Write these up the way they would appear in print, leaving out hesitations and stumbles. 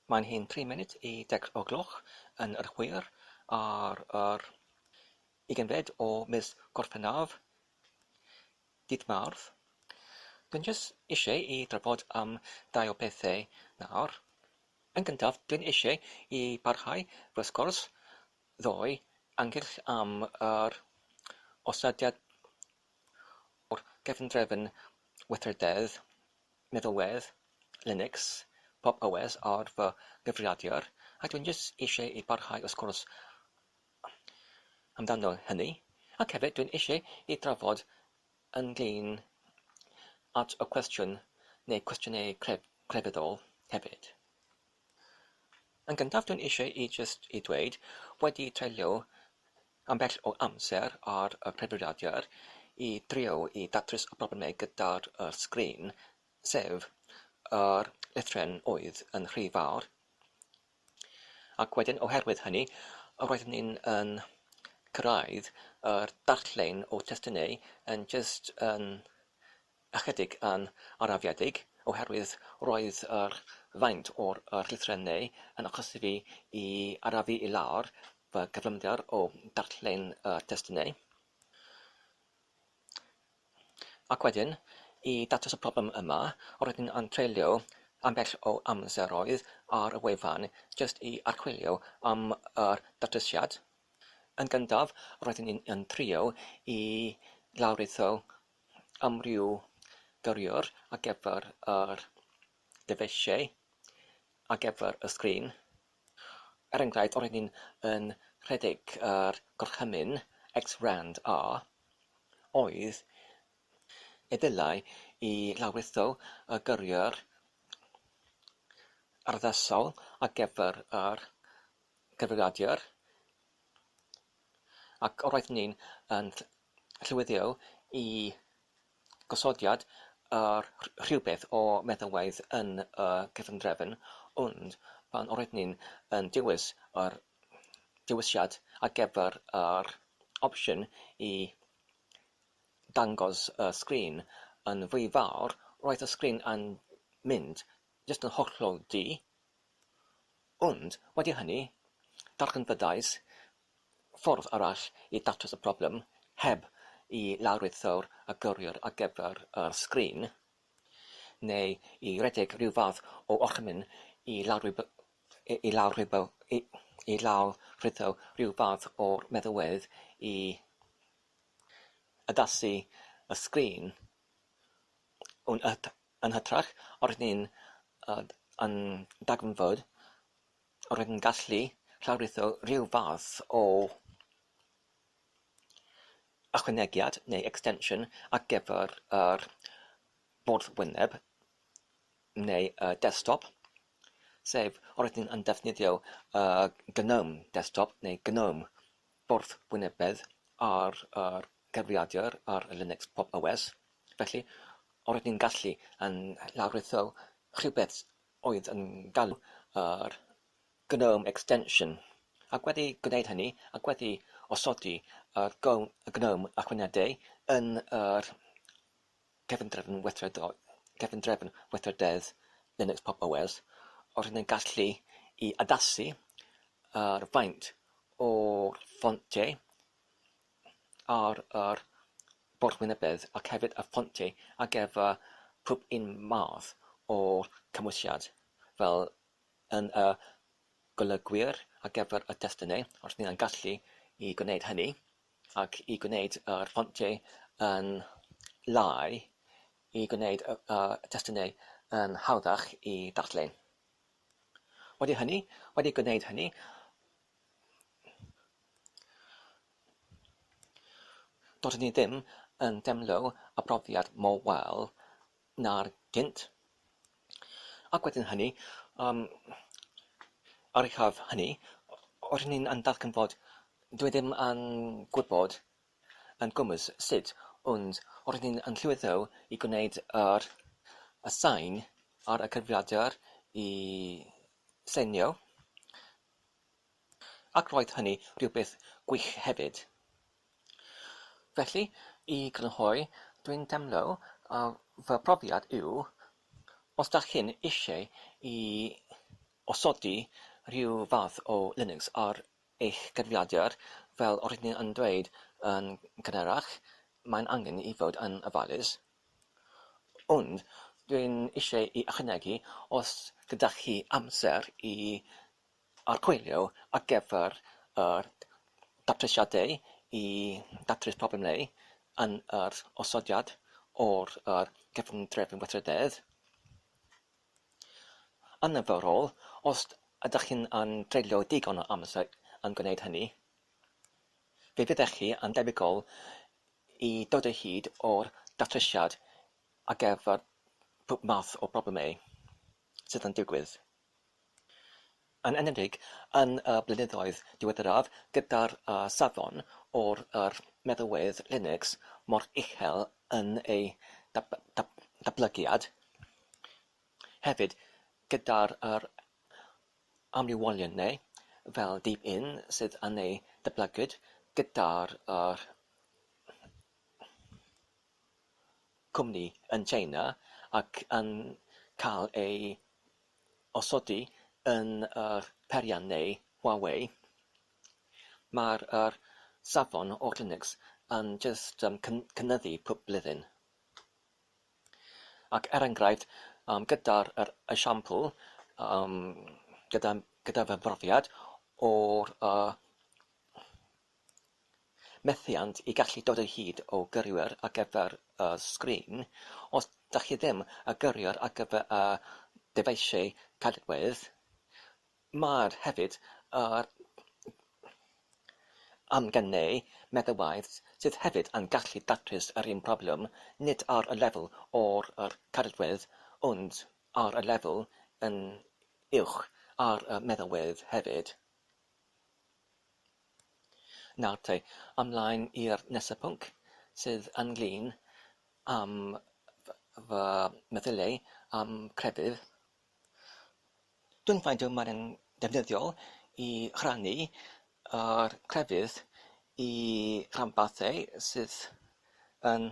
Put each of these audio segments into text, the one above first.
Mae'n hi'n tri munud i deg o'r gloch yn yr hwyr ar yr ugeinfed o mis Gorffennaf, dydd Mawrth. Dwi'n jyst eisiau i drafod am dau o bethau nawr. Yn gyntaf, dwi'n eisiau i barhau fy sgwrs ddoe ynghylch am yr osodiad o'r gefndrefn weithrededd meddalwedd Linux Pop OS ar fy nghyfrifiadur, a dwi'n jyst eisiau i barhau y sgwrs amdano hynny, ac hefyd dwi'n eisiau i drafod ynglyn at y cwestiwn neu cwestiynau crefyddol hefyd. Yn gyntaf dwi'n eisiau i jyst i dweud, wedi treulio ambell o amser ar y cyfrifiadur i drio i datrys y problemau gyda'r yr sgrin, sef yr lythrennau oedd yn rhy fawr, ac wedyn oherwydd hynny roeddwn i'n yn cyrraedd yr darllen o testunau yn jyst yn ychydig yn arafiedig oherwydd roedd yr faint o'r yr llythrennau yn achosi fi i arafu i lawr fy cyflymder o darllen y testunau. Ac wedyn, i datrys y problem yma, roeddwn yn treulio ambell o amseroedd ar y wefan jyst i archwilio am yr datrysiad. Yn gyntaf, roeddwn i'n yn trio i lawrlwytho amryw gyrrwyr ar gyfer yr dyfeisiau, ar gyfer y sgrin. Er enghraifft, roeddwn i'n yn rhedeg yr gorchymyn xrand A, oedd y dylai i lawrlwytho y gyrrwyr arddasol ar gyfer yr cyfrifiadur, ac roeddwn i'n yn llywyddio i gosodiad yr rhywbeth o meddalwedd yn y cyfundrefn, ond pan roeddwn i'n yn dewis yr dewisiad ar gyfer yr opsiwn i dangos y sgrin yn fwy fawr, roedd y sgrin yn mynd jyst yn hollol du. Ond wedi hynny, darganfyddais ffordd arall i datrys y broblem heb i lawrlwytho'r y gyrrwr ar gyfer yr sgrin, neu i redeg rhyw fath o orchymyn i i i lawrlwytho rhyw fath o'r meddalwedd i addasu y sgrin yn hytrach, roeddwn i'n yn darganfod roedd yn gallu llawrlwytho rhyw fath o ychwanegiad neu extension ar gyfer yr bwrdd wyneb neu y desktop, sef roeddwn yn defnyddio y GNOME desktop neu GNOME bwrdd wynebedd ar yr cyfrifiadur ar y Linux Pop OS, felly roeddwn i'n gallu yn llawrlwytho rhywbeth oedd yn galw yr GNOME extension, ac wedi gwneud hynny, ac wedi osodi yr GNOME ychwanegau yn yr cefndrefn weithredol, cefndrefn weithrededd Linux Pop OS, roedd yn gallu i addasu yr faint o'r ffontiau ar yr borthwynebedd ac hefyd y ffontiau ar gyfer pob un math o'r cymhwysiad, fel yn y golygwyr ar gyfer y testunau, os ni'n gallu i gwneud hynny ac i gwneud yr ffontiau yn lai i gwneud y testunau yn hawddach i ddarllen. Wedi hynny, wedi gwneud hynny, Doeddwn i ddim yn teimlo y profiad mor wael na'r gynt. Ac wedyn hynny, yym, ar uchaf hynny, roeddwn i'n yn darganfod dwi ddim yn gwybod yn gwmws sut, ond roeddwn i'n yn llwyddo i gwneud yr y sain ar y cyfrifiadur i seinio. Ac roedd hynny rhywbeth gwych hefyd. Felly, i grynhoi, dwi'n teimlo fy profiad yw, os dach chi'n eisiau i osodi rhyw fath o Linux ar eich cyfrifiadur, fel oeddwn i'n dweud yn gynharach, mae'n angen i fod yn ofalus. Ond dwi'n eisiau i ychwanegu, os gyda chi amser i archwilio ar gyfer yr datrysiadau i datrys problemau yn yr osodiad o'r yr cyfundrefn weithrededd. Yn y fy rôl, os ydych chi'n yn treulio digon o amser yn gwneud hynny, fe fyddech chi yn debygol i dod o hyd o'r datrysiad ar gyfer pob math o broblemau sydd yn digwydd. Yn enwedig yn y blynyddoedd diweddaraf gyda'r safon o'r yr meddalwedd Linux mor uchel yn ei datblygiad. Hefyd gyda'r yr amrywiolion fel Deepin sydd yn ei datblygyd gyda'r yr cwmni yn Tsieina ac yn cael ei osodi yn yr peiriannau Huawei. Mae'r yr safon o'r Linux yn jyst cynyddu pob blwyddyn. Ac er enghraifft, um, gyda'r yr esiampl, um, gyda, gyda fy mhrofiad o'r uh, methiant i gallu dod o hyd o gyrwyr ar gyfer y sgrin, os da chi ddim y gyrwyr ar gyfer y dyfeisiau caledwedd, Mae'r hefyd yr amgen neu meddalwedd sydd hefyd yn gallu datrys yr un problem, nid ar y lefel o'r yr caledwedd ond ar y lefel yn uwch ar y meddalwedd hefyd. Nawr te, ymlaen i'r nesa pwnc sydd ynglyn am fy meddyliau am crefydd. Dwi'n ffeindio mae'n defnyddiol i rhannu yr crefydd i rhanbarthau sydd yn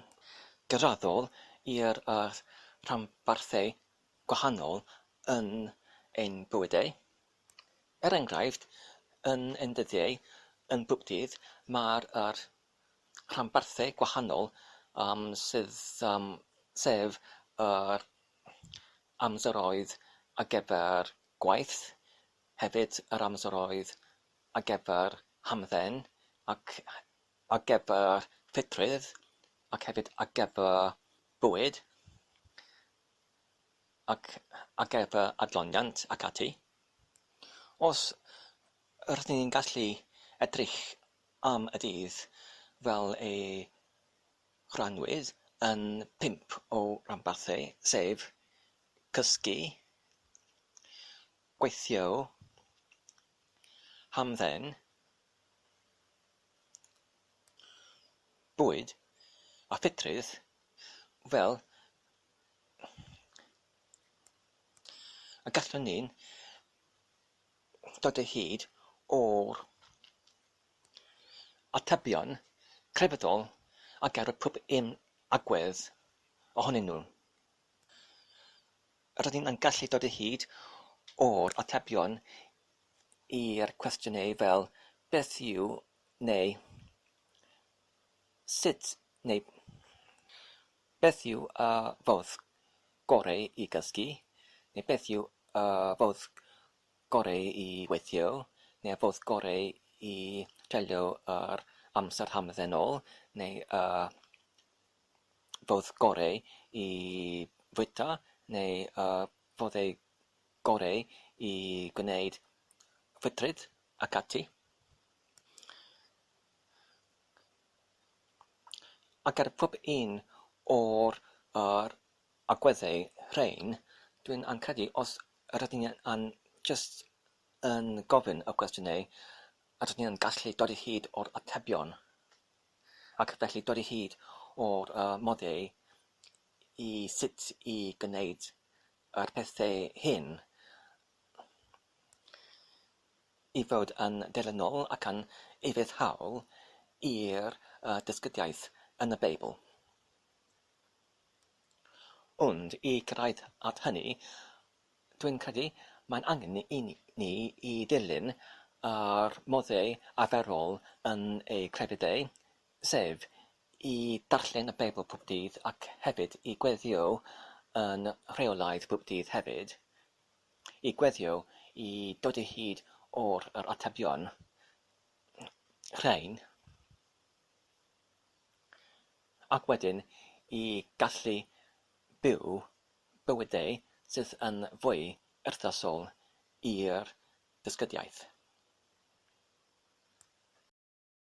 gyraddol i'r yr rhanbarthau gwahanol yn ein bywydau. Er enghraifft, yn ein dyddiau, yn bob dydd, mae'r yr rhanbarthau gwahanol yym sydd yym sef yr amseroedd ar gyfer gwaith, hefyd yr amseroedd ar gyfer hamdden ac ar gyfer ffitrwydd ac hefyd ar gyfer bwyd ac ar gyfer adloniant ac ati. Os rydyn ni'n gallu edrych am y dydd fel ei Rhannwyd yn pump o ranbarthau, sef cysgu, gweithio, hamdden, bwyd a ffitrwydd, fel y gallwn ni'n dod o hyd o'r atebion crefyddol ar gyfer pob un agwedd ohonyn nhw. Rydyn ni'n gallu dod o hyd o'r atebion i'r cwestiynau fel beth yw neu sut neu beth yw y fodd gorau i gysgu neu beth yw y fodd gorau i weithio, neu'r fodd gorau i treulio yr amser hamddenol, neu y fodd gorau i fwyta, neu y foddau gorau i gwneud ffitrwydd ac ati. Ac ar pob un o'r yr agweddau rhein, dwi'n yn credu os rydyn ni yn jyst yn gofyn y cwestiynau, rydyn ni yn gallu dod o hyd o'r atebion, ac felly dod o hyd o'r moddau i sut i gwneud yr pethau hyn i fod yn dilynol ac yn ufuddhaol i'r dysgyddiaeth yn y Beibl. Ond i gyrraedd at hynny, Dwi'n credu mae'n angen i ni i ddilyn yr moddau arferol yn eu crefyddau, sef i darllen y Beibl pob dydd ac hefyd i gweddïo yn rheolaidd pob dydd hefyd, i gweddïo i dod o hyd o'r yr atebion rhain, ac wedyn i gallu byw bywydau sydd yn fwy urddasol i'r ddysgyddiaeth.